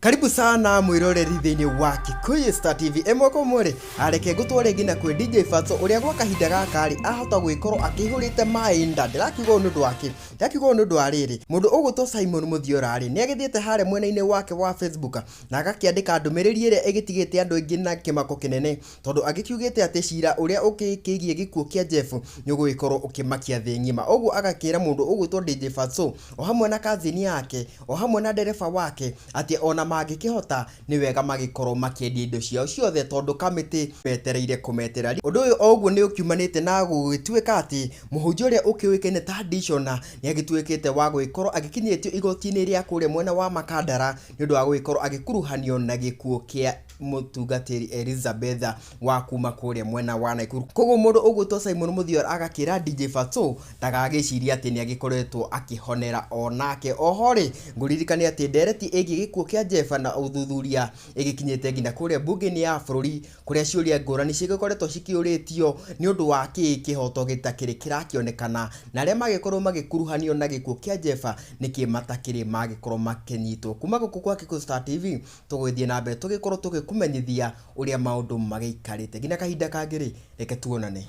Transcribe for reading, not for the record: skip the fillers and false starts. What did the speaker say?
Karibu sana mwiroreri thĩinĩ wa Kikuyu Star TV. Ĩmwe kwa ĩmwe rĩ, areke ngũtware nginya kwĩ DJ Fatso ũrĩa gwa kahinda gaka rĩ ahota gwĩkorwo akĩihũrĩte maĩ nda. Ndĩrakiuga ũũ nĩ ũndũ wa kĩ? Ndĩrakiuga ũũ nĩ ũndũ wa rĩrĩ, mũndũ ũgwĩtwo Simon Mũthiora rĩ, nĩ agĩthiĩte harĩa mwena-inĩ wake wa Facebook na agakĩandĩka ndũmĩrĩri ĩrĩa ĩgĩtigĩte andũ aingĩ na kĩmako kĩnene tondũ agĩkiugĩte atĩ cira ũrĩa ũkĩkĩgiĩ gĩkuũ kĩa Jeff nĩ ũgũgĩkorwo ũkĩmakia thĩ ng'ima. Ũguo agakĩra mũndũ ũgwĩtwo DJ Fatso o hamwe na cousin yake o hamwe na ndereba wake atĩ ona mangĩkĩhota nĩ wega magĩkorwo makĩendia indo ciao ciothe tondũ kamĩtĩ metereire kũmetĩra. Ũndũ ũyũ o ũguo nĩ ũkiumanĩte na gũgĩtuĩka atĩ mũhunjia ũrĩa ũkĩũĩkaine ta Dishona nĩ agĩtuĩkĩte wa gũgĩkorwo agĩkinyĩtio igoti-inĩ rĩa kũrĩa mwena wa Makandara nĩ ũndũ wa gũgĩkorwo agĩkuruhanio na gĩkuũ kĩa mũtungatĩri Elizabeth wa kuma kũrĩa mwena wa Naikuru. Koguo mũndũ ũgwĩtwo Simon Mũthiora agakĩra DJ Fatso ndagagĩcirie atĩ nĩ agĩkoretwo akĩhonera onake. Oho rĩ, ngũririkanie atĩ ndereti ĩgiĩ gĩkuũ kĩa Jeff na ũthuthuria ĩgĩkinyĩte nginya kũrĩa mbunge-inĩ ya bũrũri kũrĩa ciũria ngũrani cigĩkoretwo cikĩũrĩtio nĩ ũndũ wa kĩĩ kĩhoto gĩtakĩrĩ kĩrakĩonekana na arĩa magĩkorwo magĩkuruhanio na gĩkuũ kĩa Jeff nĩkĩ matakĩrĩ magĩkorwo makĩnyitwo. Kuma gũkũ kwa Kikuyu Star TV tũgũgĩthiĩ na mbere tũgĩkorwo tũgĩkũmenyithia ũrĩa maũndũ magĩikarĩte. Nginya kahinda kangĩ rĩ, reke tuonane.